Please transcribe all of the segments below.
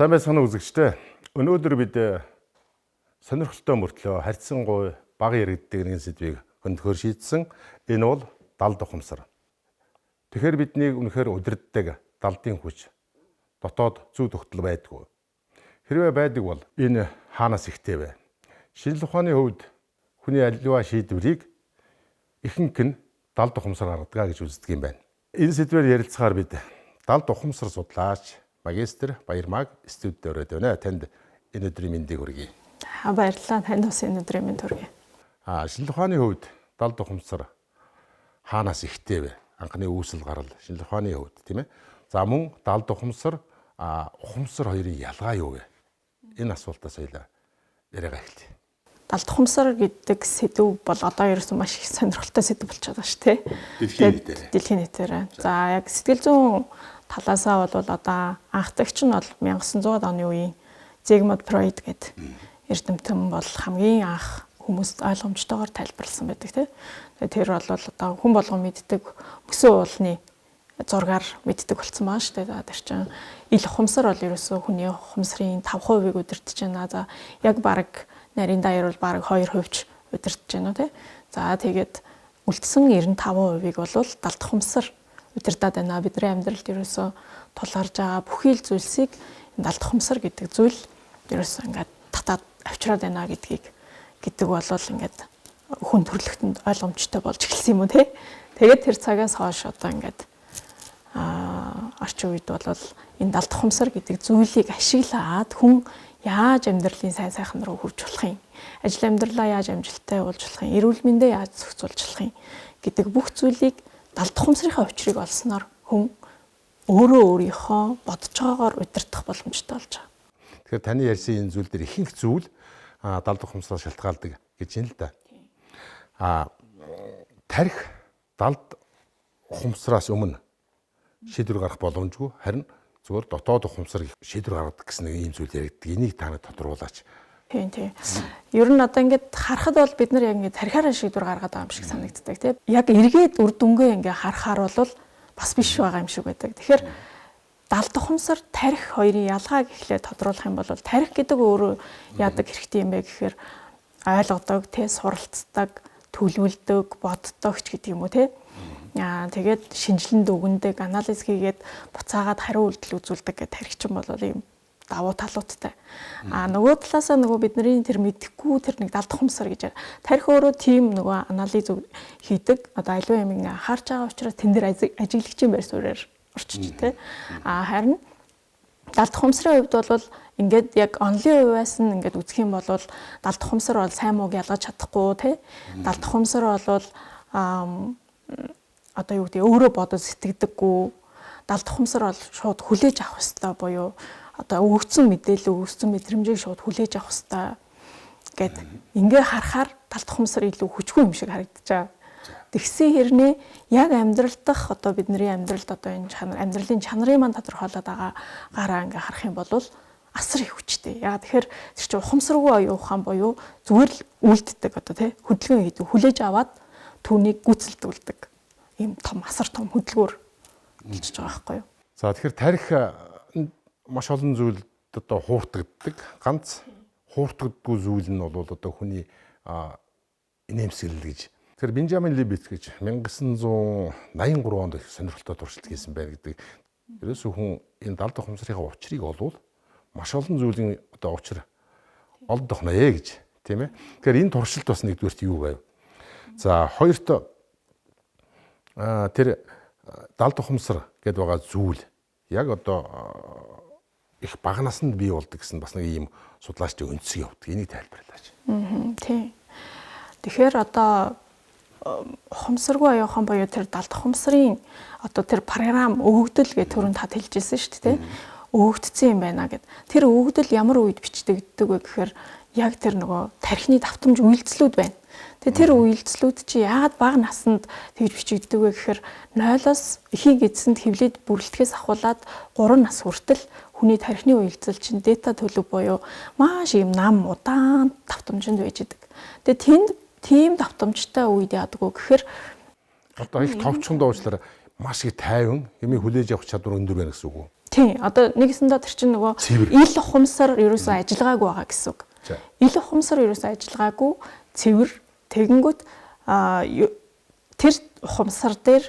Сайн байцгаана уу үзэгчдээ. Өнөөдөр бид сонирхолтой мөртлөө харьцангуй бага яригддаг нэгэн сэдвийг хөндөхөөр шийдсэн. Энэ бол далд ухамсар. Тэгэхээр биднийг үнэхээр удирддаг далдын хүч дотоод зүй тогтол байдгүй. Хэрвээ байдаг бол энэ хаанаас ихтэй вэ? Шинжлэх ухааны хувьд хүний аливаа шийдвэрийг ихэнх нь далд ухамсар гаргадаг гэж үздэг юм байна. Энэ сэдвээр ярилцахаар бид далд ухамсар судлаач магистр Баярмааг студид ороод байна. Танд энэ өдрийн мэндийг хүргэе. Баярлалаа. Танд бас энэ өдрийн мэнд хүргэе. Шинжлэх ухааны хувьд далд ухамсар хаанаас ихтэй вэ? Анхны үүсэл гарал шинжлэх ухааны хувьд, тийм ээ. За мөн далд ухамсар, ухамсар хоёрын ялгаа юу вэ? Энэ асуултаас хоёлаа яриагаа эхэлье. Далд ухамсар гэдэг сэдв бол одоо ерөөсөн маш их сонирхолтой сэдв болчиход байгаа шүү дээ. Дэлхийн нийтээр. Дэлхийн нийтээр. За яг сэтгэл зүйн талаасаа бол одоо анхдагч нь бол 1900-аад оны үеийн Зигмунд Фройд гэдэг эрдэмтэн бол хамгийн анх хүмүүст ойлгомжтойгоор тайлбарласан байдаг, тийм. Тэр бол одоо хүн болгон мэддэг мөсөн уулны зургаар мэддэг болсон байгаа шүү дээ. Тэр чинь ил ухамсар бол ерөөсөө хүний ухамсарын 5%-ийг удирдах байна. За яг бараг нарийн даяар бол бараг 2% ч удирдах байна уу, тийм. За тэгээд үлдсэн 95%-ийг бол далд ухамсар удирдах байна. Бидний амьдралд ерөөсөө тулгарч байгаа бүхий л зүйлсийг далд ухамсар гэдэг зүйл ерөөсөө ингээд татаад авчираад байна гэдгийг гэдэг бол ингээд хүн төрөлхтөнд ойлгомжтой болж эхэлсэн юм уу, те. Тэгээд тэр цагаас хойш одоо ингээд орчин үед бол энэ далд ухамсар гэдэг зүйлийг ашиглаад хүн яаж амьдралын сайн сайхан руу хүрч болох юм, ажил амьдралаа яаж амжилттай явуулж болох юм, эрүүл мэндээ яаж зохицуулж болох юм гэдэг бүх зүйлийг далд ухамсарынхаа учрыг олсноор хүн өөрөө өөрийнхөө бодож байгаагаар удирдах боломжтой болж байгаа. Тэгэхээр таны ярьсан энэ зүйл дээр ихэнх зүйл далд ухамсараас шалтгаалдаг гэж юм л да. Тархи далд ухамсараас өмнө шийдвэр гаргах боломжгүй, харин зүгээр дотоод ухамсар шийдвэр гаргадаг гэсэн нэг ийм зүйл яригддаг. Энийг та нарт тодруулаач. Тийм, тийм. Ер нь одоо ингээд харахад бол бид нар яг ингээд тархиараа шийдвэр гаргаад байгаа юм шиг санагддаг, тийм. Яг эргээд үр дүнгээ ингээд харахаар бол бас биш байгаа юм шиг байдаг. Тэгэхээр далд ухамсар тархи хоёрын ялгааг эхлээд тодруулах юм бол тархи гэдэг өөрөө яадаг хэрэгтэй юм бэ гэхээр ойлгодог, тэ, суралцдаг, төлөвлөдөг, боддог ч гэдэг юм уу, тэ. Тэгээд шинжилэн дүгнэдэг, анализ хийгээд буцаагаад хариу үйлдэл үзүүлдэг гэх тархи чинь бол ийм давуу талуудтай. Нөгөө талаасаа нөгөө бидний тэр мэдэхгүй тэр нэг далд ухамсар гэж тархи өөрөө тийм нөгөө анализ хийдэг. Одоо аливаа юм ингээ анхаарч байгаа учраас тэн дээр ажиглагчийн байр суурьаар орчиж, тэ. Харин далд ухамсарын хувьд бол ингээд яг онлын хувьас нь ингээд үзэх юм бол далд ухамсар бол сайн мууг ялгаж чадахгүй, тэ. Далд ухамсар бол одоо юу гэдэг өөрөө бодож сэтгэдэггүй. Далд ухамсар бол шууд хүлээж авах ёстой буюу одоо өгөгдсөн мэдээлэл, өгөгдсөн мэдрэмжийг шууд хүлээж авах ёстой гэд ингээ харахаар далд ухамсар илүү хүчгүй юм шиг харагдаж байгаа. Тэгсэн хэрнээ яг амьдрал дах одоо бидний амьдралд одоо энэ чанар амьдралын чанарын маань тодорхойлоод байгаа гараа ингээ харах юм бол асар их хүчтэй. Яг тэгэхээр тэр чинь ухамсаргүй оюун ухаан буюу зүгээр л үлддэг одоо тий хөдөлгөөн хийдэг, хүлээж аваад түүнийг гүйцэлдүүлдэг ийм том асар том хөдөлгөөр болчихж байгаа байхгүй юу? За тэгэхээр тархи маш олон зүйлд одоо хууртагддаг. Ганц хууртагддаггүй зүйл нь бол одоо хүний инээмсэглэл гэж. Тэгэхээр Бенжамин Либиц гэж 1983 онд их сонирхолтой туршилт хийсэн байна гэдэг. Ерөөсөө хүн энэ далд ухамсарынхаа учрыг олвол маш олон зүйлийн одоо учир олдох нэ гэж, тийм ээ. Тэгэхээр энэ туршилт бас нэгдүгээрт юу байв? За хоёрт тэр далд ухамсар гэдээ байгаа зүйл яг одоо их бага наснд бий болдог гэсэн бас нэг ийм судлаачдын өнцөг явдаг. Энийг тайлбарлаач. Тийм. Тэгэхээр одоо ухамсаргүй оюухан буюу тэр далд ухамсарын одоо тэр програм өгөгдөл гэх түрүүн та хэлжсэн шүү дээ, өгөгдсөн юм байна гэд. Тэр өгөгдөл ямар үед бичдэгддэг вэ гэхээр яг тэр нөгөө тархины давтамж үйлдэлүүд байна. Тэгээ тэр үйлдэлүүд чи яагаад бага наснд тэгж бичигддэг вэ гэхээр 0-оос эхийн эзэнд хөвлөд бүрлдэхээс ахуулаад 3 нас хүртэл хүний тархины үйлдэл чинь дета төлөв буюу маш ийм нам удаан давтамжинд байж идэг. Тэгээ тэнд тийм давтамжтай үед яадаг вэ гэхээр одоо их товчхондоо уучлаарай, маш их тайван юмыг хүлээж авах чадвар өндөр байна гэсэн үг үү? Тийм. Одоо нэгсэндээ тэр чинь нөгөө ил ухамсар ерөөсөө ажиллагаагүй байгаа гэсэн үг. Ил ухамсар ерөөсөө ажиллагаагүй цэвэр тэгэнгүүт тэр ухамсар дээр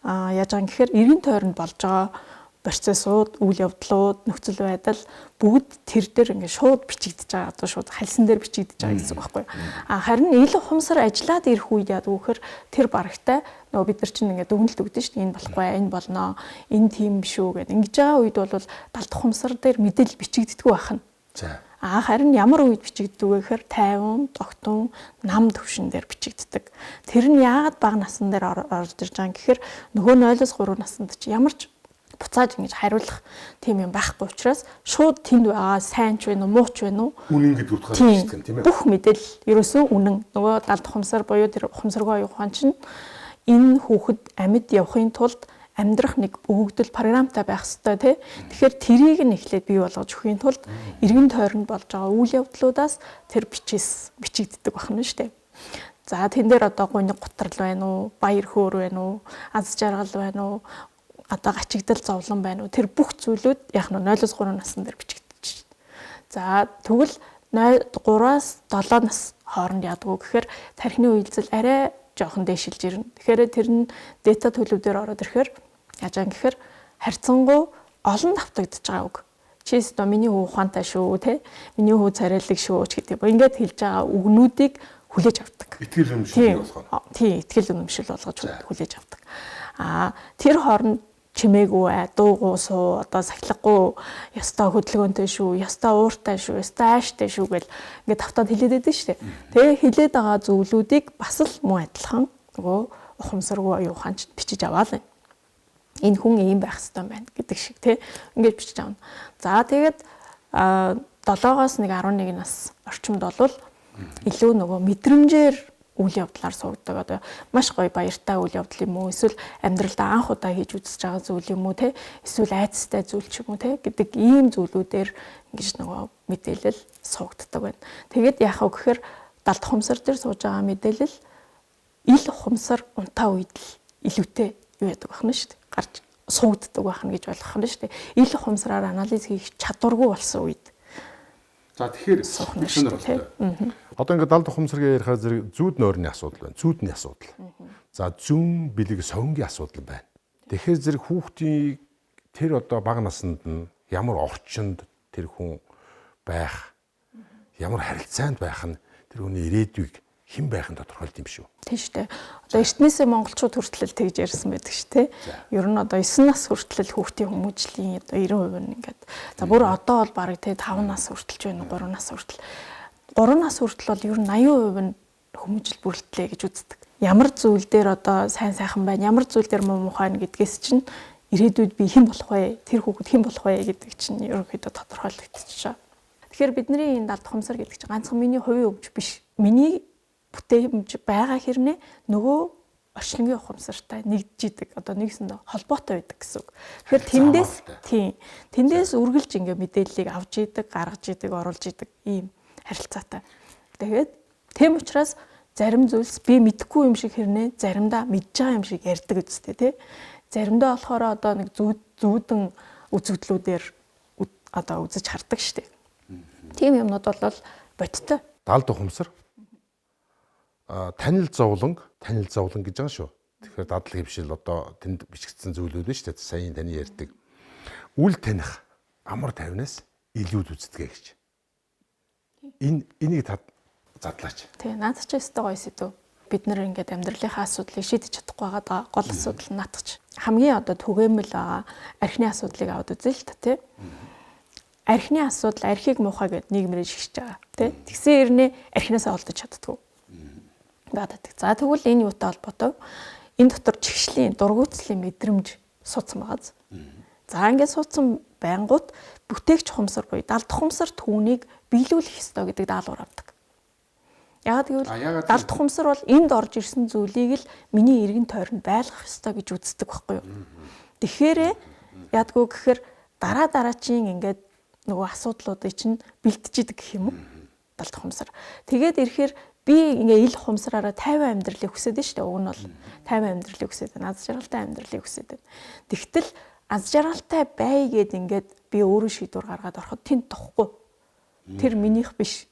яаж байгаа юм гэхээр эргэн тойронд болж байгаа процессууд, үйл явдлууд, нөхцөл байдал бүгд тэр дээр ингээд шууд бичигдэж байгаа. Одоо шууд хальсан дээр бичигдэж байгаа гэсэн үг байхгүй юу? Харин ил ухамсар ажиллаад ирэх үед яадаг вэ гэхээр тэр барагтай нөгөө бид нар чинь ингээд дүгнэлт өгдөн шүү дээ. Энэ болохгүй, энэ болно, энэ тийм биш үү гэдэг. Ингэж байгаа үед бол далд ухамсар дээр мэдээлэл бичигддэггүй байх нь. За. Харин ямар үед бичигддэг вэ гэхээр тайван, тогтун, нам төвшин дээр бичигддэг. Тэр нь яагаад бага насан дээр орж ирж байгаа юм гэхээр нөгөө 0-3 насанд чи ямар ч буцааж ингэж хариулах тийм юм байхгүй учраас шууд тэнд байгаа сайн ч вэ нү муу ч вэ нү үнэн гэдэг утгаар бичдэг юм тийм ээ. Бүх мэдээлэл ерөөсөө үнэн. Нөгөө далд ухамсар буюу тэр ухамсаргүй оюун ухаан чинь энэ хүүхэд амьд явахын тулд амьдрах нэг өгөгдөл програмтай байх ёстой тий. Тэгэхээр тэрийг нь эхлээд бий болгож өгөхийн тулд эргэн тойронд болж байгаа үйл явдлуудаас тэр бичээс бичигддэг байх нь шүү дээ. За тэн дээр одоо гуйны гутрал байна уу, баяр хөөр байна уу, аз жаргал байна уу, одоо гачигдал зовлон байна уу? Тэр бүх зүйлүүд яг нь 0-3 насн дээр бичигдэж байна. За тэгвэл 3-аас 7 нас хооронд яадаг вэ гэхээр тархины үйлдэл арай жоохон дээшилж ирнэ. Тэгэхээр тэр нь дата төлөв дээр ороод ирэхээр яаж байгаа юм гэхээр харьцангуй олон давтагдж байгаа үг. Чи өстө миний хүү ухаантай шүү те. Миний хүү царайлаг шүү ч гэдэг юм. Ингээд хэлж байгаа үгнүүдийг хүлээж авдаг. Итгэл үнэмшил болгоно. Тийм, итгэл үнэмшил болгож хүлээж авдаг. Тэр хооронд чимээгүй дуугуу суу одоо сахилгагүй ёстой хөдөлгөөнтэй шүү, ёстой ууртай шүү, ёстой ааштай шүү гэл ингээд тавтаад хэлээд байдаг шүү дээ. Тэгээ хэлээд байгаа зүйлүүдийг бас л мөн адилхан нөгөө ухамсаргүй оюун ухаан чинь бичиж аваал. Энэ хүн ийм байх ёстой байна гэдэг шиг тий ингээд бичиж авна. За тэгээд 7-оос нэг 11 нас орчимд болвол илүү нөгөө мэдрэмжээр үйл явдлаар суугдаг. Одоо маш гоё баяртай үйл явдал юм уу? Эсвэл амьдралдаа анх удаа хийж үзэж байгаа зүйл юм уу те? Эсвэл айцтай зүйл ч юм уу те? Гэдэг ийм зүйлүүдээр ингэж нөгөө мэдээлэл суугддаг байна. Тэгээд яах вэ гэхээр далд ухамсар дээр сууж байгаа мэдээлэл ил ухамсар унтаа үед л илүүтэй юу яадаг байх нь шүү дээ. Гарч суугддаг байх нь гэж ойлгох нь шүү дээ. Ил ухамсараар анализ хийх чадваргүй болсон үед. За тэгэхээр сонирхолтой. Одоо ингээд далд ухамсарыг ярихаар зэрэг зүүд нойрны асуудал байна. Зүүдний асуудал. За зүүн бэлэг совингийн асуудал байна. Тэгэхээр зэрэг хүүхдийн тэр одоо бага наснд нь ямар орчинд тэр хүн байх, ямар харилцаанд байх нь тэр хүний ирээдүйг хэн байх нь тодорхойлт юм шүү. Тийм шүү дээ. Одоо эртнээсээ монголчууд хүртэл тэгж ярьсан байдаг шүү дээ. Ер нь одоо 9 нас хүртэл хүүхдийн хүмүүжлийн одоо 90% нь ингээд. За бүр одоо бол бараг те 5 нас хүртэл ч байна, 3 нас хүртэл. 3 нас хүртэл бол ер нь 80% нь хүмүүжил бүрэлдлээ гэж үздэг. Ямар зүйл дээр одоо сайн сайхан байна, ямар зүйл дээр муу мухай байна гэдгээс чинь ирээдүйд би хэн болох вэ? Тэр хүүхэд хэн болох вэ гэдэг чинь ерөнхийдөө тодорхойлогдчихжээ. Тэгэхээр бидний энэ далд ухамсар гэдэг чинь ганцхан миний хувийн өмч биш. Миний бүтээмж байгаа хэрнээ нөгөө орчлонгийн ухамсартай нэгдэж идэг. Одоо нэгсэндээ холбоотой байдаг гэсэн үг. Тэгэхээр тэндээс тийм тэндээс үргэлж ингээ мэдээллийг авч идэг, гаргаж идэг, оруулж идэг ийм харилцаатай. Тэгээд тэм учраас зарим зүйлс би мэдэхгүй юм шиг хэрнээ заримдаа мэдж байгаа юм шиг ярьдаг үстэй тий. Заримдаа болохоор одоо нэг зүүдэн үзэгдлүүдээр одоо үзэж хардаг штеп. Тийм юмнууд бол бодиттой. Далд ухамсар танил зовлон гэж байгаа шүү. Тэгэхээр дадал хэвшил одоо тэнд бичигдсэн зүйлүүд нь шүү дээ. Саяын таны ярьдаг. Үл таних амар тайвнаас илүүд үздэг гэж. Энийг задлаач. Тий, наад чи өстой гоё сэдв. Бид нэр ингээд амьдралынхаа асуудлыг шийдэж чадахгүй байгаа гол асуудал нь наадах. Хамгийн одоо түгээмэл байгаа архины асуудлыг аваад үзье л та тий. Архины асуудал архийг муухай гэд нийгмээр шигшиж байгаа тий. Тэгсэн хэрнээ архинаасаа олдож чаддгүй. Байдаг. За тэгвэл энэ юутай холбоотой? Энэ дотор чигшлийн, дургуутслын мэдрэмж суудсан байгааз. За ингээд суудсан байнгут бүтээгч ухамсар буюу далд ухамсар түүнийг биелүүлэх ёстой гэдэг даалгавар авдаг. Яагаад гэвэл далд ухамсар бол энд орж ирсэн зүйлийг л миний эргэн тойронд байлгах ёстой гэж үздэг байхгүй юу? Тэгэхээр яадгүй гэхээр дараа дараачийн ингээд нөгөө асуудлуудыг чинь бэлтжидэг гэх юм уу? Далд ухамсар. Тэгээд ирэхээр би ингээ ил ухамсараараа тайван амьдралыг хүсээд нь шүү дээ. Уг нь бол тайван амьдралыг хүсээд байна. Аз жаргалтай амьдралыг хүсээд байна. Тэгтэл Аз жаргалтай бай гэд ингээд би өөрөө шийдвэр гаргаад ороход тэнд тухгүй. Тэр минийх биш.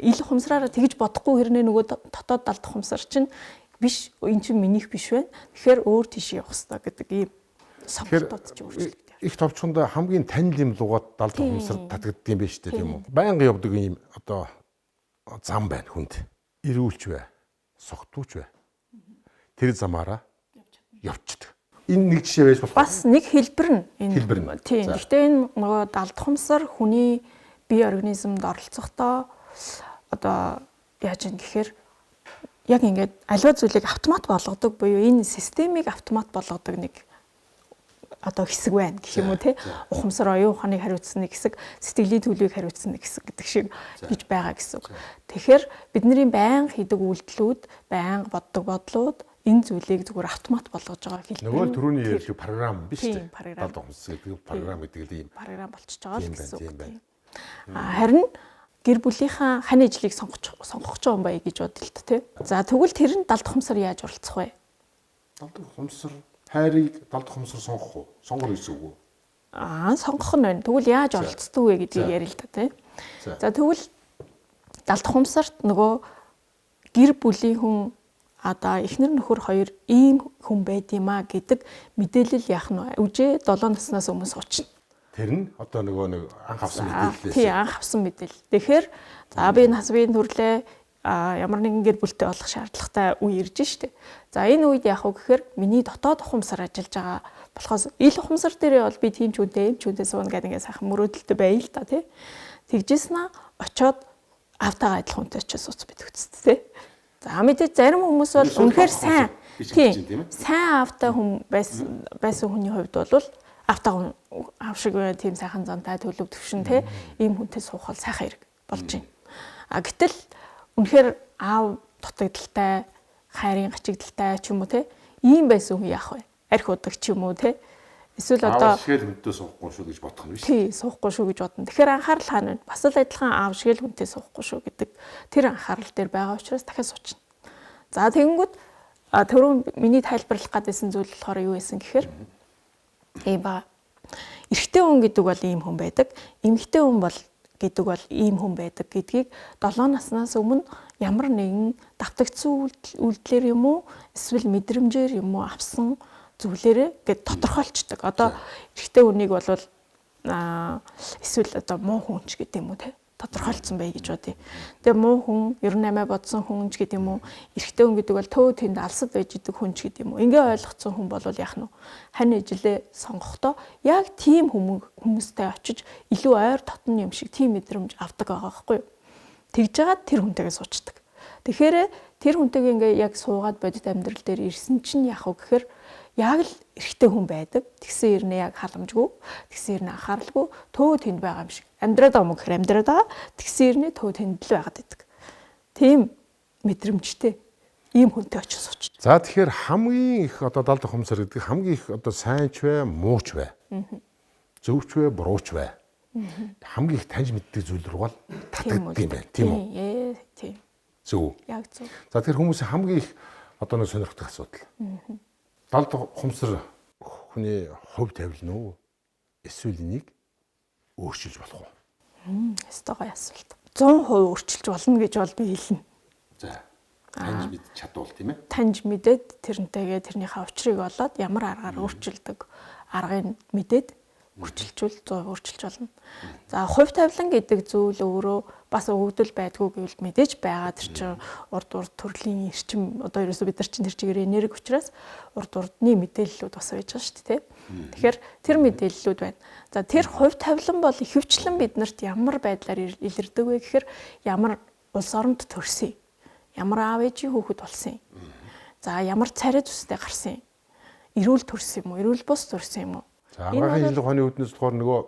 Ил ухамсараараа тэгж бодохгүй хэрнээ нөгөө дотоод далд ухамсар чинь биш, эн чинь минийх биш байна. Тэгэхээр өөр тийш явах хэрэгтэй гэдэг ийм сонголтууд ч өөрчлөгдөв. Их товчхондоо хамгийн танил юм лугаад далд ухамсар татагддаг юм байна шүү дээ, тийм үү? Байнга явдаг ийм одоо зам байна хүнд. Эрүүлч бай, согтууч бай. Тэр замаараа явчихдаг. Энэ нэг жишээ байж болох. Бас нэг хэлбэр нь энэ. Тийм. Гэхдээ энэ нөгөө далд ухамсар хүний бие организмд оролцохдоо одоо яаж юм гэхээр яг ингээд аливаа зүйлийг автомат болгодог буюу энэ системийг автомат болгодог нэг одоо хэсэг байна гэх юм уу те. Ухамсар оюун ухааныг хариуцсан нэг хэсэг, сэтгэлийн төлөвийг хариуцсан нэг хэсэг гэдэг шиг гэж байгаа гэсэн үг. Тэгэхээр бидний байнга хийдэг үйлдэлүүд, байнга боддог бодлууд энэ зүйлийг зүгээр автомат болгож байгаа хэлбэр. Нөгөө түрүүний ярьдаг програм биш үү? Далд ухамсар гэдэг програм гэдэг л ийм програм болчихж байгаа л гэсэн үг. Харин гэр бүлийнхаа хань ижлийг сонгох байгаа юм бая гэж бодъё л та тий. За тэгвэл тэр нь далд ухамсар яаж оролцох вэ? Далд ухамсар хайрыг далд ухамсар сонгох уу? Сонгох гэсэн үг үү? Сонгох нь байна. Тэгвэл яаж оролцдог вэ гэдгийг ярил л та тий. За тэгвэл далд ухамсарт нөгөө гэр бүлийн хүн одоо эхнэр нөхөр хоёр ийм хүн байд юм а гэдэг мэдээлэл яах нь вэ? Үжээ 7 наснаас өмнө суучна. Тэр нь одоо нөгөө нэг анх авсан мэдээлэлээс. Тий, анх авсан мэдээлэл. Тэгэхээр за би нас биеийн төрлөө ямар нэгэн гэр бүлтэй болох шаардлагатай үе ирж штэ. За энэ үед яах вэ гэхээр миний дотоод ухамсар ажиллаж байгаа болохоос ил ухамсар дээрээ бол би тийм ч үнтэй, юм ч үнтэй сууна гэдэг ингээд сайхан мөрөөдөлтэй байл л та тий. Тэгжсэн аа очоод аавтайгаа адилхан хүнтэй очиж сууц бид үсттэй тий. За мэдээж зарим хүмүүс бол үнэхээр сайн тийм сайн аавтай хүн байсан хүний хувьд бол аавтайгаа аав шиг тийм сайхан зантай төлөв төвшин те ийм хүнтэй суух бол сайхан хэрэг болж байна. А гэтэл үнэхээр аав дутагдaltaй, хайрын гачигдaltaй ч юм уу те ийм байсан хүн яах вэ? Арх удаг ч юм уу те. Эсвэл одоо аав шиг л хүнтэй суухгүй шүү гэж бодох нь биш. Тий, суухгүй шүү гэж бодно. Тэгэхээр анхаарал хаана вэ? Бас л адилхан аав шиг л хүнтэй суухгүй шүү гэдэг тэр анхаарал дээр байгаа учраас дахиад суучна. За тэгэнгүүт түрүүн миний тайлбарлах гэдсэн зүйл болохоор юу байсан гэхээр ийм ба. Эрэгтэй хүн гэдэг бол ийм хүн байдаг. Эмэгтэй хүн бол гэдэг бол ийм хүн байдаг гэдгийг 7 наснаас өмнө ямар нэгэн давтагдсан үйлдэлээр юм уу эсвэл мэдрэмжээр юм уу авсан зүйлээрээ гэд тодорхойлцдог. Одоо эрэгтэй хүнийг бол эсвэл одоо муу хүн ч гэдэг юм уу те тодорхойлцсон бай гэж бодъё. Тэгээ муу хүн, 98 бодсон хүн ч гэдэг юм уу, эрэгтэй хүн гэдэг бол төө тэнд алсад байж идэг хүн ч гэдэг юм уу. Ингээ ойлгоцсон хүн бол яах нь вэ? Хань ижилээ сонгохдоо яг тийм хүмүүстэй очиж илүү ойр дотн юм шиг тийм мэдрэмж авдаг байгаа байхгүй юу? Тэгж жагаад тэр хүнтэйгээ суучдаг. Тэгэхээр тэр хүнтэйгээ ингээ яг суугаад бодит амьдрал дээр ирсэн чинь яах вэ гэхээр яг л эрэгтэй хүн байдаг. Тэгсэн ирнэ яг халамжгүй, тэгсэн ирнэ анхааралгүй, төө тэнд байгаа юм шиг. Амьдраад байгаа юм гэхээр амьдраад байгаа. Тэгсэн ирнэ төө тэнд л байгаад байдаг. Тийм мэдрэмжтэй ийм хүнтэй очиж сууч. За тэгэхээр хамгийн их одоо далд ухамсар гэдэг хамгийн их одоо сайн ч бай, муу ч бай. Зөв ч бай, буруу ч бай. Хамгийн их таньж мэддэг зүйл рүү л татагддаг юм байна. Тийм үү? Тийм. Зөв. Яг зөв. За тэгэхээр хүмүүс хамгийн их одоо нэг сонирхдаг асуудал. Далд ухамсар хүний хувь тавилна уу? Эсвэл энийг өөрчилж болох уу? Ёстой гоё асуулт. 100% өөрчилж болно гэж бол би хэлнэ. За. Таньж мэдж чадвал тийм ээ. Таньж мэдээд тэрнтэйгээ тэрнийхээ учрыг олоод ямар аргаар өөрчилдөг аргыг мэдээд өөрчилжүүл 100% өөрчилж болно. За хувь тавилан гэдэг зүйл өөрөө бас өгөгдөл байдгүй гэвэл мэдээж байгаа. Тэр чинь урд урд төрлийн эрчим одоо ерөөсөө бид нар чинь тэр чигээр энерги учраас урд урдны мэдээллүүд бас байж байгаа шүү дээ. Тэгэхээр тэр мэдээллүүд байна. За тэр хувь тавилан бол ихэвчлэн биднэрт ямар байдлаар илэрдэг вэ гэхээр ямар улс оронд төрсөн, ямар аав ээжийн хүүхэд болсон, за ямар царай зүстэй гарсан, эрүүл төрсөн юм уу, эрүүл бус төрсөн юм уу. За агаарын шинжлэх ухааны үүднээс болохоор нөгөө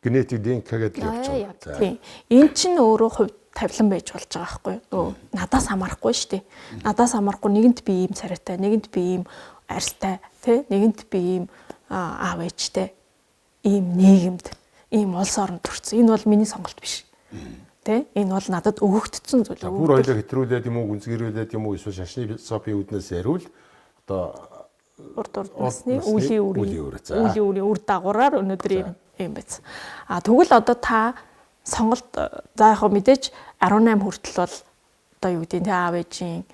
генетик ДНК гэдэг явж байгаа. Тийм. Энэ чинь өөрөө хувь тавилан байж болж байгаа байхгүй юу? Нөгөө надаас хамаарахгүй шүү дээ. Надаас хамаарахгүй нэгэнт би ийм царайтай, нэгэнт би ийм арьстай, тий? Нэгэнт би ийм аав ээжтэй, ийм нийгэмд, ийм улс оронд төрсөн. Энэ бол миний сонголт биш. Тэ? Энэ бол надад өгөгдсөн зүйл. Бүр ойлоо хэтрүүлээд юм уу, гүнзгийрүүлээд юм уу, эсвэл шашны философийн үүднээс яриул одоо Урд урд насны үлийн үрийн үр дагавраар өнөөдөр юм байц. А тэгвэл одоо та сонголт за яг мэдээж 18 хүртэл бол одоо юу гэдэг нь аав ээжийн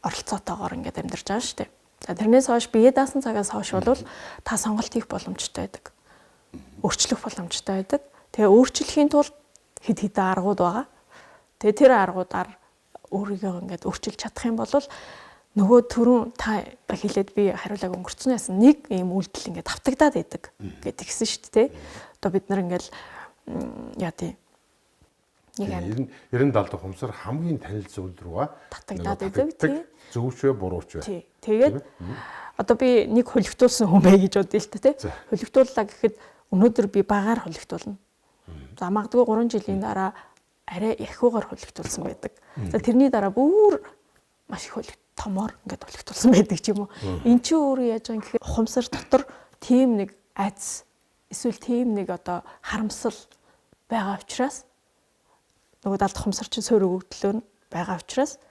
оролцоотойгоор ингээд амьдарч байгаа шүү дээ. За тэрнээс хойш бие даасан цагаас хойш бол та сонголт хийх боломжтой байдаг. Өөрчлөх боломжтой байдаг. Тэгээ өөрчлөхийн тулд хэд хэдэн аргууд байгаа. Тэгээ тэр аргуудаар өөрийгөө ингээд өөрчилж чадах юм бол нөгөө түрүүн та хэлээд би хариулааг өнгөрцөн ясан нэг ийм үйлдэл ингээд тавтагдаад байдаг гэдэг гисэн шүү дээ. Одоо бид нар ингээд яа тийм нэг 90 70 ухамсар хамгийн танил зүйл рүү татагдаад байдаг тийм зөвч вэ бурууч вэ. Тэгээд одоо би нэг холигтуулсан хүн бай гэж бодъё л та тий. Холигтууллаа гэхэд өнөөдөр би багаар холигтуулна. За магадгүй 3 жилийн дараа арай яхиугаар холигтуулсан байдаг. За тэрний дараа бүр маш их томоор ингээд холигтуулсан байдаг ч юм уу. Эн чинь өөрөө яаж байгаа юм гэхээр ухамсар дотор тийм нэг айдас эсвэл тийм нэг одоо харамсал байгаа учраас нөгөө далд ухамсар чинь суур өгөгдлөө нь байгаа учраас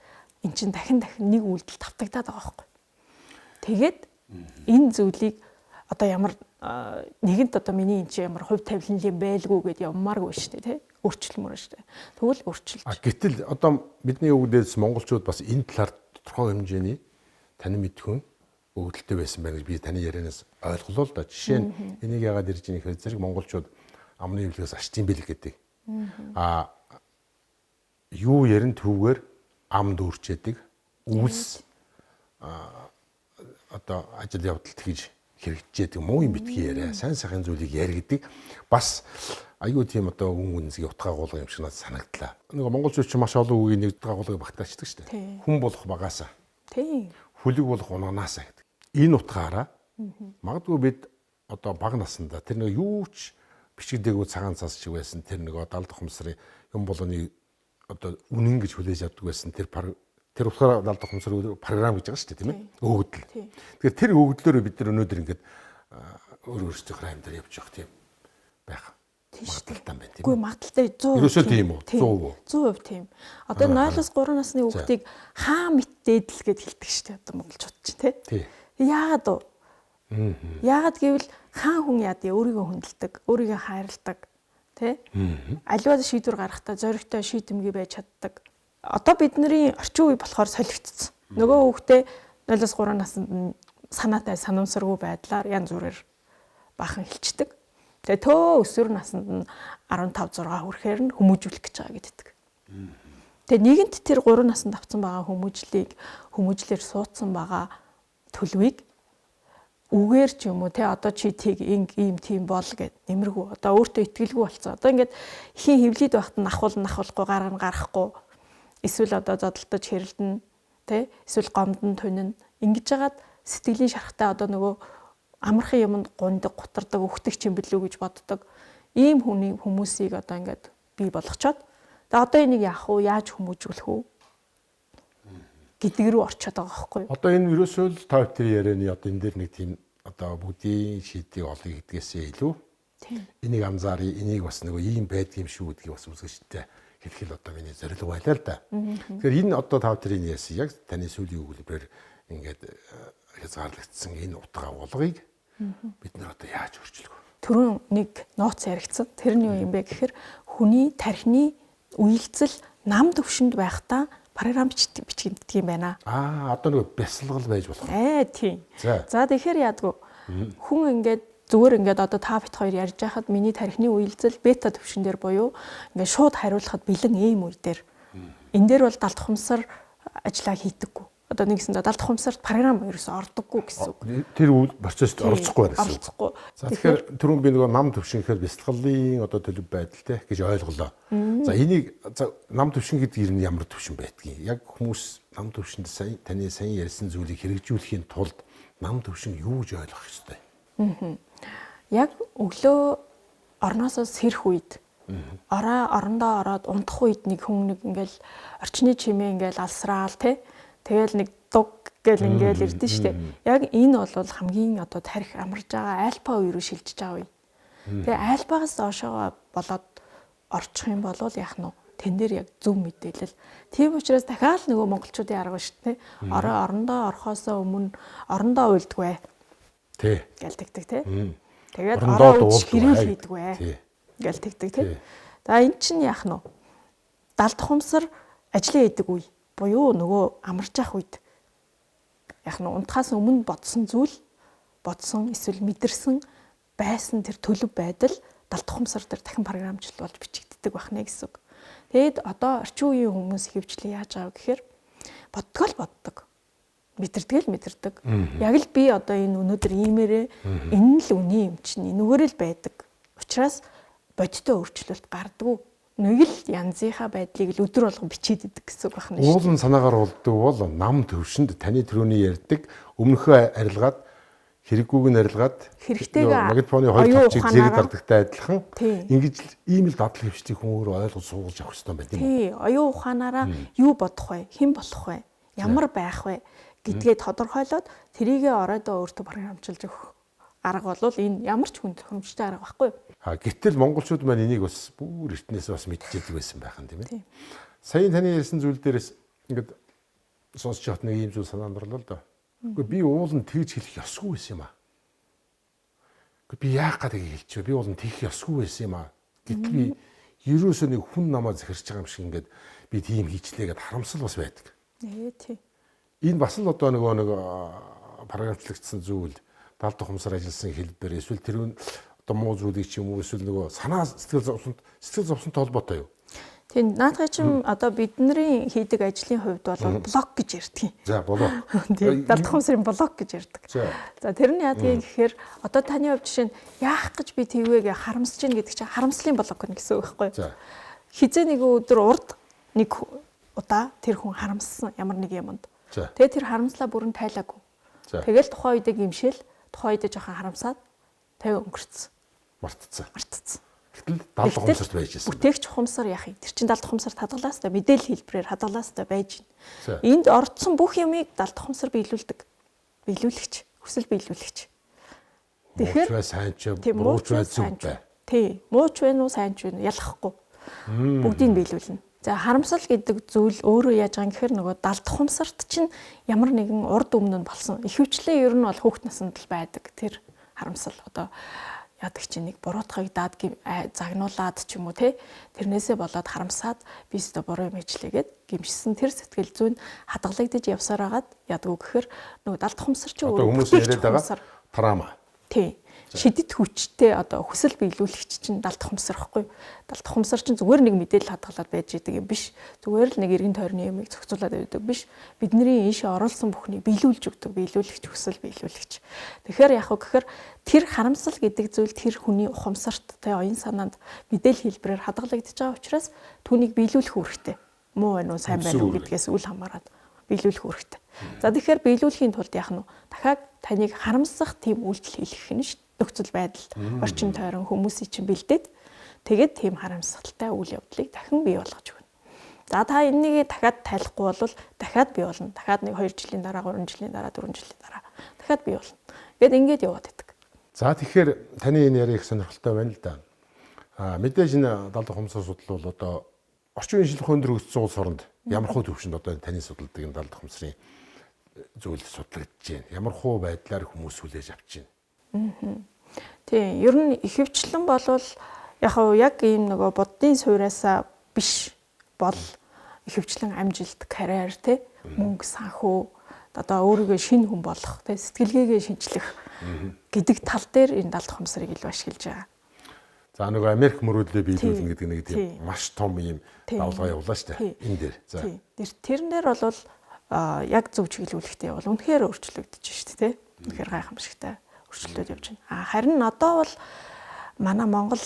эн чинь дахин дахин нэг үйлдэл тавтагдаад байгаа байхгүй. Тэгээд энэ зүйлийг одоо ямар нэгэнт одоо миний эн чинь ямар хувь тавилан юм байлгүй гэд явмааргүй шүү дээ тий. Өөрчлөмөр шүү дээ. Тэгвэл өөрчилж. Гэтэл одоо бидний өвгдээс монголчууд бас энэ талаар тодорхой хэмжээний танин мэдхүн өгөгдөлтэй байсан байна гэж би таны ярианаас ойлголоо л да. Жишээ нь энийг яагаад ирж байгаа гэхээр зэрэг монголчууд амны эвлэгээс ашдын бэлэг гэдэг. Аа юу ярин түүгээр ам дүүрчээдэг үйлс одоо ажил явдалт хийж хэрэгжээдэг муу юм битгий яриа сайн сайхан зүйлийг яригддаг бас аюу тийм одоо үн үнсгийн утга агуулга юм шиг надад санагдлаа. Нөгөө монголчууд ч маш олон үгийг нэг утга агуулгыг багтаачдаг шүү дээ. Хүн болох багаасаа. Тийм. Хүлэг болох унанаасаа гэдэг. Энэ утгаараа магадгүй бид одоо бага насндаа тэр нэг юу ч бичигдээгүй цагаан цас шиг байсан тэр нөгөө далд ухамсарын юм болгоны одоо үнэн гэж хүлээж авдаг байсан тэр тэр утгаараа далд ухамсар програм гэж байгаа шүү дээ тийм ээ өгөгдөл. Тэгэхээр тэр өгөгдлөөрөө бид нар өнөөдөр ингээд өөр өөрсдийнхөө амьдрал явж явах тийм байх магадлалтай юм байна тийм ээ. Үгүй магадлалтай 100%. Ерөөсөө тийм үү? 100%. 100% тийм. Одоо 0-3 насны хүүхдийг хаа мэт дээдэл гэд хэлдэг шүү дээ одоо монголчууд чинь тий. Яагаад вэ? Яагаад гэвэл хаан хүн яа дий өөрийгөө хүндэлдэг, өөрийгөө хайрладаг тий. Аливаа шийдвэр гаргахтаа зоригтой шийдэмгий байж чаддаг. Одоо бидний орчин үе болохоор солигдсон. Нөгөө хүүхдээ 0-3 наснд нь санаатай санамсаргүй байдлаар янз бүрээр баахан хилчдэг. Тэгээ төө өсвөр наснд нь 15 6 хүрэхээр нь хүмүүжүүлэх гэж байгаа гэддэг. Тэгээ нэгэнт тэр 3 наснд авсан байгаа хүмүүжлийг хүмүүжлэр суудсан байгаа төлөвийг үгээр ч юм уу те одоо чи тийг инг ийм тийм бол гэд нэмэргүй одоо өөртөө итгэлгүй болцсон. Одоо ингээд ихийн хөвлөд байхад нь ахвал ахвалгүй гарга нь гарахгүй эсвэл одоо зодолдож хэрэлдэн те эсвэл гомдон тунин ингэж жагаад сэтгэлийн шарахтай одоо нөгөө амархан юмд гундаг гутардаг өгтөг ч юм билүү гэж боддог ийм хүний хүмүүсийг одоо ингээд бий болгочоод тэгээ одоо энийг яах вэ, яаж хүмүүжүүлэх үү гэдэг рүү орчод байгаа байхгүй юу? Одоо энэ ерөөсөө л та бүхэн ярианы одоо энэ дээр нэг тийм одоо бүгдийн шийдийг олъё гэдгээсээ илүү энийг анзааръя, энийг бас нөгөө ийм байдаг юм шүү гэдгийг бас үзэгчтэй хэлэх л одоо миний зорилго байлаа л да. Тэгэхээр энэ одоо та бүхэн ярьсан яг таны сүүлийн өгүүлбэрээр ингээд хязгаарлагдсан энэ утга агуулгыг бид нар одоо яаж өөрчлөх вэ? Түрүүн нэг нууц яригдсан. Тэр нь юу юм бэ гэхээр хүний тархины уялдсал нам төвшөнд байхдаа програм бичигддэг юм байна. Аа, одоо нэг бясалгал байж болох. Тийм. За тэгэхээр яадгүй. Хүн ингээд зүгээр ингээд одоо та бит хоёр ярьж байхад миний тархины уялдсал бета төвшин дээр буюу ингээд шууд хариулахад бэлэн ийм үе дээр. Энэ дээр бол далд ухамсар ажиллаа хийдэггүй. Одоо нэгсэндээ далд ухамсарт програм ерөөсөө ордоггүй гэсэн үг. Тэр процесст оролцохгүй байна гэсэн үг. Оролцохгүй. За тэгэхээр түрүүн би нөгөө нам төвшин гэхээр бясалгалын одоо төлөв байдал те гэж ойлголоо. За энийг нам төвшин гэдэг нь ямар төвшин байдгийг? Яг хүмүүс нам төвшөнд сая таны сайн ярьсан зүйлийг хэрэгжүүлэхийн тулд нам төвшин юу гэж ойлгох ёстой? Яг өглөө орноосоо сэрэх үед орой орондоо ороод унтах үед нэг хүн нэг ингээл орчны чимээ ингээл алсраал те. Тэгэл нэг дуг гэл ингээл ирдэ штэ. Яг энэ бол хамгийн одоо тарих амарж байгаа альфа үе рүү шилжиж байгаа үе. Тэгээ альфагаас доошоогоо болоод орчих юм бол яах нь вэ? Тэн дээр яг зөв мэдээлэл. Тийм учраас дахиад нөгөө монголчуудын арга шүү дээ. Орой орондоо орохоосоо өмнө орондоо уйлдгүй. Тий. Гэл тэгдэг тий. Тэгээд орой уйлж хэрүүл хийдгүй. Гэл тэгдэг тий. За эн чинь яах нь вэ? Далд ухамсар ажлын хийдэг үе буюу нөгөө амарч явах үед яг нь унтахаас өмнө бодсон зүйл, бодсон эсвэл мэдэрсэн байсан тэр төлөв байдал далд ухамсар дээр дахин програмчлал болж бичигддэг байх нэ гэсэн үг. Тэгэд одоо орчин үеийн хүмүүс хөвчлэн яаж байгаа вэ гэхээр боддгоо л боддог. Мэдэрдэг л мэдэрдэг. Яг л би одоо энэ өнөөдөр иймээрээ энэ л үний юм чинь энүүгээр л байдаг. Учираас бодиттой өөрчлөлт гардаггүй. Нэг л янзынхаа байдлыг л өдөр болгон бичээд идэг гэсэн үг байна шүү. Уулын санаагаар болдог бол нам төвшөнд таны төрөний ярьдаг өмнөхөө арилгаад хэрэггүйг нь арилгаад хэрэгтэйг магнитофоны хоёр товчийг зэрэг дардагтай адилхан ингэж ийм л дадлаг хөвчтийг хүн өөрөө ойлгож суулгаж авах хэрэгтэй байна тийм үү? Тий, оюун ухаанаараа юу бодох вэ? Хэн болох вэ? Ямар байх вэ гэдгээ тодорхойлоод тэрийгээ оройдоо өөртөө програмчилж өгөх арга бол энэ ямар ч хүн тохиромжтой арга байхгүй юу? А гэтэл монголчууд маань энийг бас бүр эртнээс бас мэдчихэдэг байсан байх юм тийм ээ. Саяын таны ярьсан зүйл дээрээс ингээд сонсч явахт нэг ийм зүйл санаанд орлоо л доо. Үгүй би уул нь тэгж хэлэх ёсгүй байсан юм аа. Үгүй би яах гэдэг хэлчихв. Би уул нь тэгэх ёсгүй байсан юм аа. Гэтэл би ерөөсөө нэг хүн намаа захирч байгаа юм шиг ингээд би тийм хийчлээ гэд харамсал бас байдаг. Ээ тий. Энэ бас л одоо нөгөө нэг програмчлагдсан зүйл далд ухамсар ажилласан хэлбэр эсвэл тэр одоо муу зүйлийг ч юм уу эсвэл нөгөө санаа сэтгэл зовсонтой холбоотой юу? Тийм, наадхай чинь одоо бидний хийдэг ажлын хувьд бол блок гэж ярьдаг юм. За, блок. Тийм, далд ухамсарын блок гэж ярьдаг. За, тэр нь яадгийг гэхээр одоо таны хувьд жишээ нь яах гэж би тэгвэгээ харамсаж гин гэдэг чинь харамслын блок гэнэ гэсэн үг байхгүй юу? Хизээ нэг өдөр урд нэг удаа тэр хүн харамссан ямар нэг юмд. Тэгээд тэр харамслаа бүрэн тайлаагүй. Тэгэл тухайн үедээ гимшээл, тухайн үедээ жоохон харамсаад тэгээ өнгөрцөн. Мартцсан. Мартцсан. Гэтэл далд ухамсарт байж байсан. Бүтээгч ухамсар яах юм? Тэр чинь далд ухамсарт хадгалаа хэвээр мэдээлэл хэлбэрээр хадгалаа хэвээр байж байна. Энд орцсон бүх юмыг далд ухамсар биелүүлдэг. Биелүүлэгч, хүсэл биелүүлэгч. Тэгэхээр сайн ч муу ч бай зөв бай. Тий, муу ч байна уу, сайн ч байна уу ялахгүй. Бүгдийг биелүүлнэ. За харамсал гэдэг зүйл өөрөө яаж байгаа юм гэхээр нөгөө далд ухамсарт чинь ямар нэгэн урд өмнө нь болсон. Ихэвчлэн ер нь бол хүүхд наснд л байдаг тэр харамсал. Одоо яадаг чинь нэг буруутгыг даад загнуулаад ч юм уу те тэрнээсээ болоод харамсаад би өстө буруу юм хийчлээгээд гимшсэн тэр сэтгэл зүйн хадгалагдаж явсаар хагаад ядгүй гэхээр нөгөө далд ухамсар чинь өөрөө хүмүүс яриад байгаа трама. Тий. Шидэт хүчтэй одоо хүсэл биелүүлэгч чинь далд ухамсар байхгүй юу? Далд ухамсар чинь зүгээр нэг мэдээлэл хадгалаад байж идэг юм биш. Зүгээр л нэг эргэн тойрны юмыг зохицуулаад байдаг биш. Бидний ийшээ оруулсан бүхнийг биелүүлж өгдөг, биелүүлэгч, хүсэл биелүүлэгч. Тэгэхээр яг хөө гэхээр тэр харамсал гэдэг зүйл тэр хүний ухамсарт тэ оюун санаанд мэдээлэл хэлбэрээр хадгалагдаж байгаа учраас түүнийг биелүүлэх үүрэгтэй. Муу байна уу, сайн байна уу гэдгээс үл хамааран биелүүлэх үүрэгтэй. За тэгэхээр биелүүлэхийн тулд яах нь вэ? Дахиад таныг харамсах тийм үйлдэл хийх нь шүү. Нөхцөл байдал, орчин тойрон хүмүүсийг чинь бэлдээд тэгээд тийм харамсалтай үйл явдлыг дахин бий болгож өгнө. За та энэнийг дахиад тайлахгүй бол дахиад бий болно. Дахиад 1 2 жилийн дараа, 3 жилийн дараа, 4 жилийн дараа дахиад бий болно. Ингээд ингээд яваад байдаг. За тэгэхээр таны энэ яриа их сонирхолтой байна л да. А мэдээж энэ далд ухамсар судлал бол одоо орчин үеийн шинжлэх өндөр өссөн улс оронд ямар хуу төвшөнд одоо таны судалдаг энэ далд ухамсарын зүйл судлагдаж байна. Ямар хуу байдлаар хүмүүс хүлээж авч байна. Тийм, ер нь ихэвчлэн болвол яг яг ийм нөгөө буддын суураасаа биш бол ихэвчлэн амжилт, карьер, тэ мөнгө, санхүү, одоо өөрийгөө шинэ хүн болох, тэ сэтгэлгээгээ шинчлэх гэдэг тал дээр энэ далд ухамсарыг илүү ашиглаж байгаа. За нөгөө Америк мөрөөдлөө биелүүлнэ гэдэг нэг тийм маш том ийм давлгаа явуулаа шүү дээ. Энэ дээр. За. Тэрэн дээр бол яг зөв чиглүүлэхтэй бол үнэхээр өөрчлөгдөж шүү дээ, тэ. Үнэхээр гайхамшигтай өөрчлөлтүүд явж байна. А харин одоо бол манай Монгол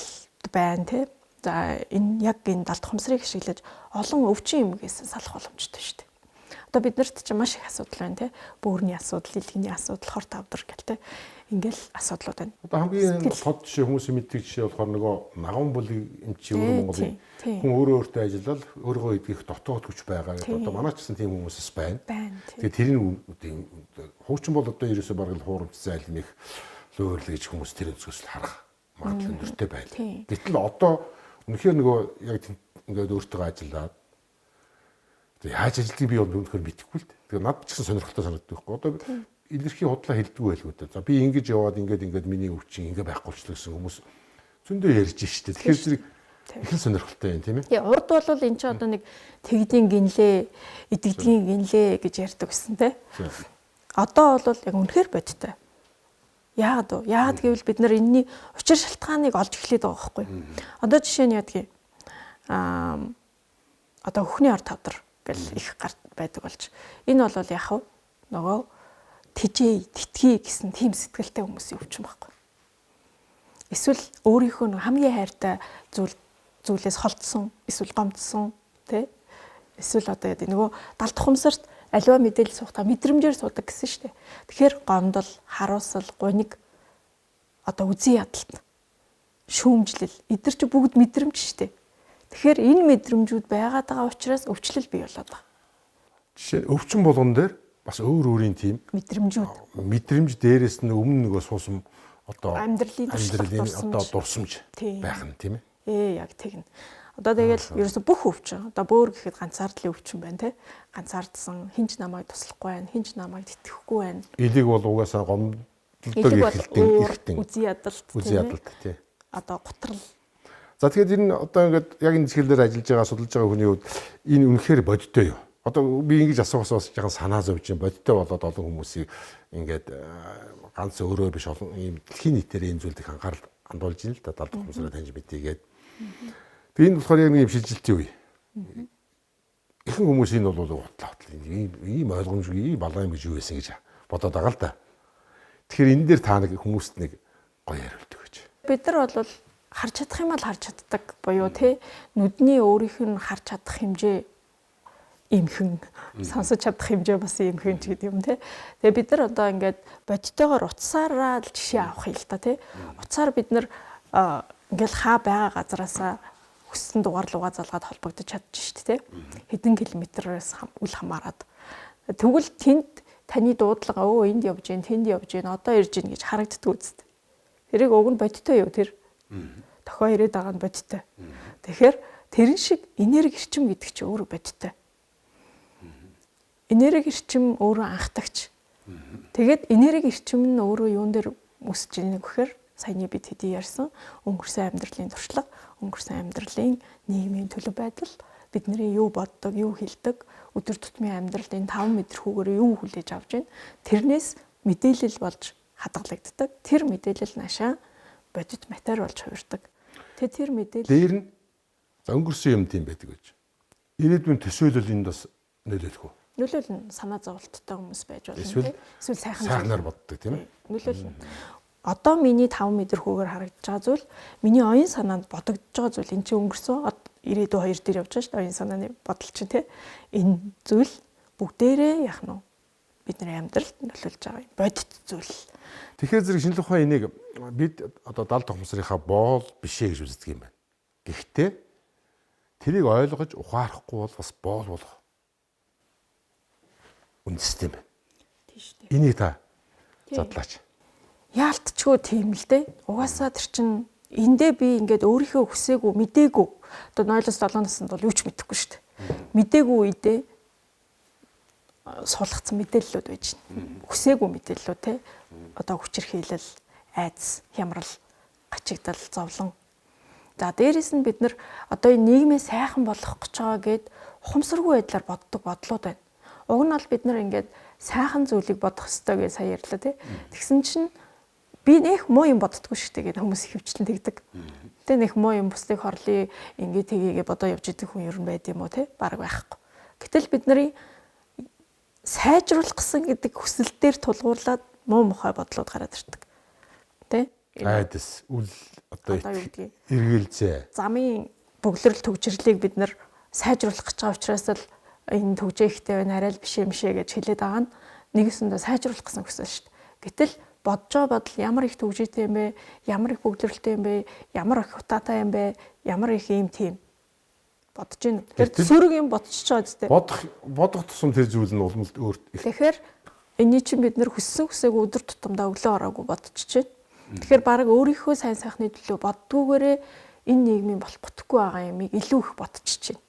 байна те. За энэ яг энэ далд ухамсарыг ашиглаж олон өвчин эмгээс салах боломжтой шүү дээ. Одоо биднэрт чинь маш их асуудал байна те. Бөөрийн асуудал, илгэний асуудал, хор тавдар гэл те. Ингээл асуудлууд байна. Одоо хамгийн тод жишээ хүмүүсийн мэддэг жишээ болохоор нөгөө наган бүлэг эмчи өөрөө Монголын хүн өөрөө өөртөө ажиллаад өөрийгөө идэх дотоод хүч байгаа гэдэг. Одоо манай ч гэсэн тийм хүмүүсс байна. Тэгээд тэрийн хуучин бол одоо ерөөсөө бараг л хуурамч зайлм их лөөрл гэж хүмүүс тэр өнцгөөс л харах магадлал өндөртэй байна. Гэтэл одоо Үнэхээр нөгөө яг ингээд өөртөө ажиллаад яаж ажилтгийг би бол үнэхээр мэдэхгүй л дээ. Тэгээ над ч гэсэн сонирхолтой санагддаг байхгүй. Одоо илэрхий худлаа хэлдэггүй байлгүй дээ. За би ингэж яваад ингээд миний өвчин ингээ байхгүй болчихлоо гэсэн хүмүүс зөндөө ярьж штэ. Тэгэхээр зэрэг их л сонирхолтой юм тийм ээ. Тэгээ урд бол эн чинь одоо нэг тэгдийн гинлээ, идэгдгийн гинлээ гэж ярьдаг гэсэн те. Одоо бол яг үнэхээр бодтой. Яагаад вэ? Яагаад гэвэл бид нар энэний учир шалтгааныг олж эхлэх байгаа байхгүй. Одоо жишээ нь яадгийг одоо хөхний ор тавдар гэл их гар байдаг болж. Энэ бол яг хав нөгөө тижээ, тэтгий гэсэн тийм сэтгэлтэй хүмүүсийн өвчин байхгүй. Эсвэл өөрийнхөө нэг хамгийн хайртай зүйлээс холдсон, эсвэл гомдсон, тэ? Эсвэл одоо яа нөгөө далд ухамсарт аливаа мэдээлэл суухдаа мэдрэмжээр суудаг гэсэн шүү дээ. Тэгэхээр гомдол, харуусал, гуниг, одоо үзий ядалт, шүүмжлэл эдгээр чи бүгд мэдрэмж шүү дээ. Тэгэхээр энэ мэдрэмжүүд байгаад байгаа учраас өвчлөл бий болоод байгаа. Жишээ нь өвчин болгон дээр бас өөр өөрийн тийм мэдрэмжүүд. Мэдрэмж дээрээс нь өмнө нөгөө суусан одоо амьдралын одоо дурсамж байх нь тийм ээ. Яг тэгнэ. Одоо тэгэл ерөөсө бүх өвчин. Одоо бөөр гэхэд ганцаардлын өвчин байна те. Ганцаардсан, хинч намайг туслахгүй байна, хинч намайг тэтгэхгүй байна. Элэг бол угаасаа гомдлдог эрхтэн, үзий ядалт, үзий ядалт тий. Одоо гутрал. За тэгэхээр энэ одоо ингээд яг энэ чиглэлээр ажиллаж байгаа, судалж байгаа хүний хувьд энэ үнэхээр бодиттой юу? Одоо би ингэж асуухаас бас жоохон санаа зовж юм. Бодиттой болоод олон хүмүүсийг ингээд ганц өөрөө биш олон ийм дэлхийн нийтээр энэ зүйлд их анхаарал хандуулж байна л да. Далд ухамсараа таньж мэдээгээд. Тэгээ энэ болохоор яг нэг юм шилжилтийн үе. Ихэнх хүмүүс энэ бол утлаа ийм ойлгомжгүй, ийм балаа юм гэж юу байсан гэж бодоод байгаа л да. Тэгэхээр энэ дээр та нэг хүмүүст нэг гоё хариулт өгөөч. Бид нар бол харж чадах юм ал харж чаддаг буюу те нүдний өөрийнх нь харж чадах хэмжээ имхэн, сонсож чадах хэмжээ бас имхэн ч гэдэг юм те. Тэгээ бид нар одоо ингээд бодтойгоор утсаараа л жишээ авах юм л та те. Утсаар бид нар ингээл хаа байгаа газараасаа хүссэн дугаар руугаа залгаад холбогдож чадчих шүү дээ те. Хэдэн километрээс үл хамааран. Тэгвэл тэнд таны дуудлага өө энд явж гин, тэнд явж гин, одоо ирж гин гэж харагддаг үст. Тэрийг уг нь бодтой юу тэр? Тохио ирээд байгаа нь бодтой. Тэгэхээр тэрэн шиг энерги эрчим гэдэг чинь өөрөө бодтой. Энерги эрчим өөрөө анхдагч. Тэгээд энерги эрчим нь өөрөө юун дээр өсөж ийнэ гэхээр саяны бид хэдий ярьсан өнгөрсөн амьдралын туршлага, өнгөрсөн амьдралын нийгмийн төлөв байдал, бидний юу боддог, юу хэлдэг, өдөр тутмын амьдралын 5 мэдрэхүүгээр юу хүлээж авч байна. Тэрнээс мэдээлэл болж хадгалагддаг. Тэр мэдээлэл наашаа бодит матер болж хувирдаг. Тэгээ тэр мэдээлэл дээр нь за өнгөрсөн юм тийм байдаг гэж. Ирээдүйн төсөөлөл энд бас нөлөөлөх үү? Нөлөөлнө, санаа зовлттой хүмүүс байж болно тийм. Эсвэл сайхнаар боддог тийм ээ. Нөлөөлнө. Одоо миний 5 мэдрэхүүгээр харагдаж байгаа зүйл миний оюун санаанд бодогдож байгаа зүйл энэ чинь өнгөрсөн ирээдүй хоёр дээр явж байгаа шүү дээ. Оюун санааны бодол чинь тийм. Энэ зүйл бүгдээрээ яах нь бидний амьдралд нөлөөлж байгаа юм бодит зүйл. Тэгэхээр зэрэг шинжлэх ухаан энийг бид одоо далд ухамсарынхаа боол биш ээ гэж үздэг юм байна. Гэхдээ тэрийг ойлгож ухаарахгүй бол бас боол болох үндэстэй юм байна. Тийм шүү дээ. Энийг та задлаач. Яалтчгүй тийм л дээ. Угаасаа тэр чин эндээ би ингээд өөрийнхөө хүсээгүй, мдээгүй. Одоо 0-7 наснд бол юу ч мэдэхгүй шүү дээ. Мдээгүй үедээ суулгацсан мэдээллүүд байж байна. Хүсээгүй мэдээллүүд те. Одоо хүчирхийлэл, айдас, хямрал, гачигдал, зовлон. За дээрэс нь бид нар одоо энэ нийгмээ сайхан болгох гэж байгаа гэд ухамсаргүй байдлаар боддог бодлууд байна. Уг нь бол бид нар ингээд сайхан зүйлийг бодох ёстой гэж сая ярьлаа те. Тэгсэн чинь би нэх муу юм боддгоо шүү дээ гэдэг хүмүүс ихэвчлэн тэгдэг. Тэ нэх муу юм бусдыг хорлоё ингээ тгийгээ бодоо явж идэх хүн ер нь байд юм уу те? Бараг байхгүй. Гэтэл бид нарын сайжруулах гэсэн гэдэг хүсэл дээр тулгуурлаад муу мухай бодлууд гараад ирдэг. Тэ? Айдас, үл одоо эргэлзээ. Замын бөглөрөл төгжрлийг бид нар сайжруулах гэж байгаа учраас л энэ төгжээ ихтэй байна, арай л биш юм шээ гэж хэлээд байгаа нь нэгэсэндээ сайжруулах гэсэн хүсэл шүү дээ. Гэтэл бодож байгаа бодол ямар их төгжээтэй юм бэ? Ямар их бөглөрөлтэй юм бэ? Ямар их утаатай юм бэ? Ямар их ийм тийм бодож байна. Тэр сөрөг юм бодчихож байгаа зү. Бодох тусам тэр зүйл нь улам өөр. Тэгэхээр энэний чинь бид нэр хүссэн хүсээгүй өдөр тутамдаа өглөө ороогүй бодчихж байна. Тэгэхээр баг өөрийнхөө сайн сайхны төлөө боддгүйгээрээ энэ нийгмийн болох бүтэхгүй байгаа юмыг илүү их бодчих чинь.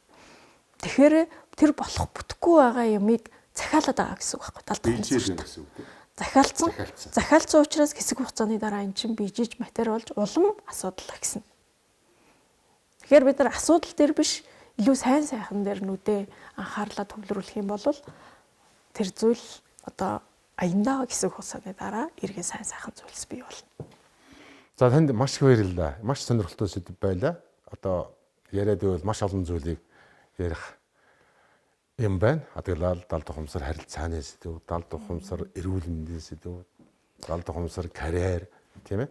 Тэгэхээр тэр болох бүтэхгүй байгаа юмыг захиалаад байгаа гэсэн үг байхгүй, далд ухамсар гэсэн үг тийм. Захиалцсан. Захиалцсан учраас хэсэг хугацааны дараа эн чинь бийжиж матер болж улам асуудал ахисан. Тэгэхээр бид нар асуудал дээр биш, илүү сайн сайхан дээр нүдэ анхаарлаа төвлөрүүлэх юм бол тэр зүйл одоо аяндаа хэсэг хугацааны дараа эргээ сайн сайхан зүйлс бий болно. За, танд маш их баярлалаа. Маш сонирхолтой сэдэв байлаа. Одоо яриад байвал маш олон зүйлийг ярих юм байна. Адаглал, далд ухамсар харилцааны сэдэв, далд ухамсар эрүүл мэндийн сэдэв, далд ухамсар карьер, тийм ээ.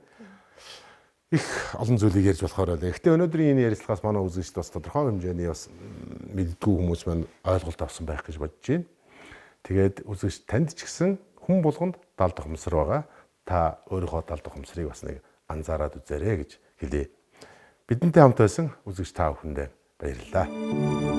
Их олон зүйлийг ярьж болохоор байлаа. Гэхдээ өнөөдрийн энэ ярилцлагаас манай үзэгчд бас тодорхой хэмжээний бас мэддэггүй хүмүүс маань ойлголт авсан байх гэж бодож байна. Тэгээд үзэгч танд ч гэсэн хүн болгонд далд ухамсар байгаа. Та өөрийнхөө далд ухамсарыг бас нэг анзаараад үзээрэй гэж хэлье. Бидэнтэй хамт байсан үзэгч та бүхэндээ баярлалаа.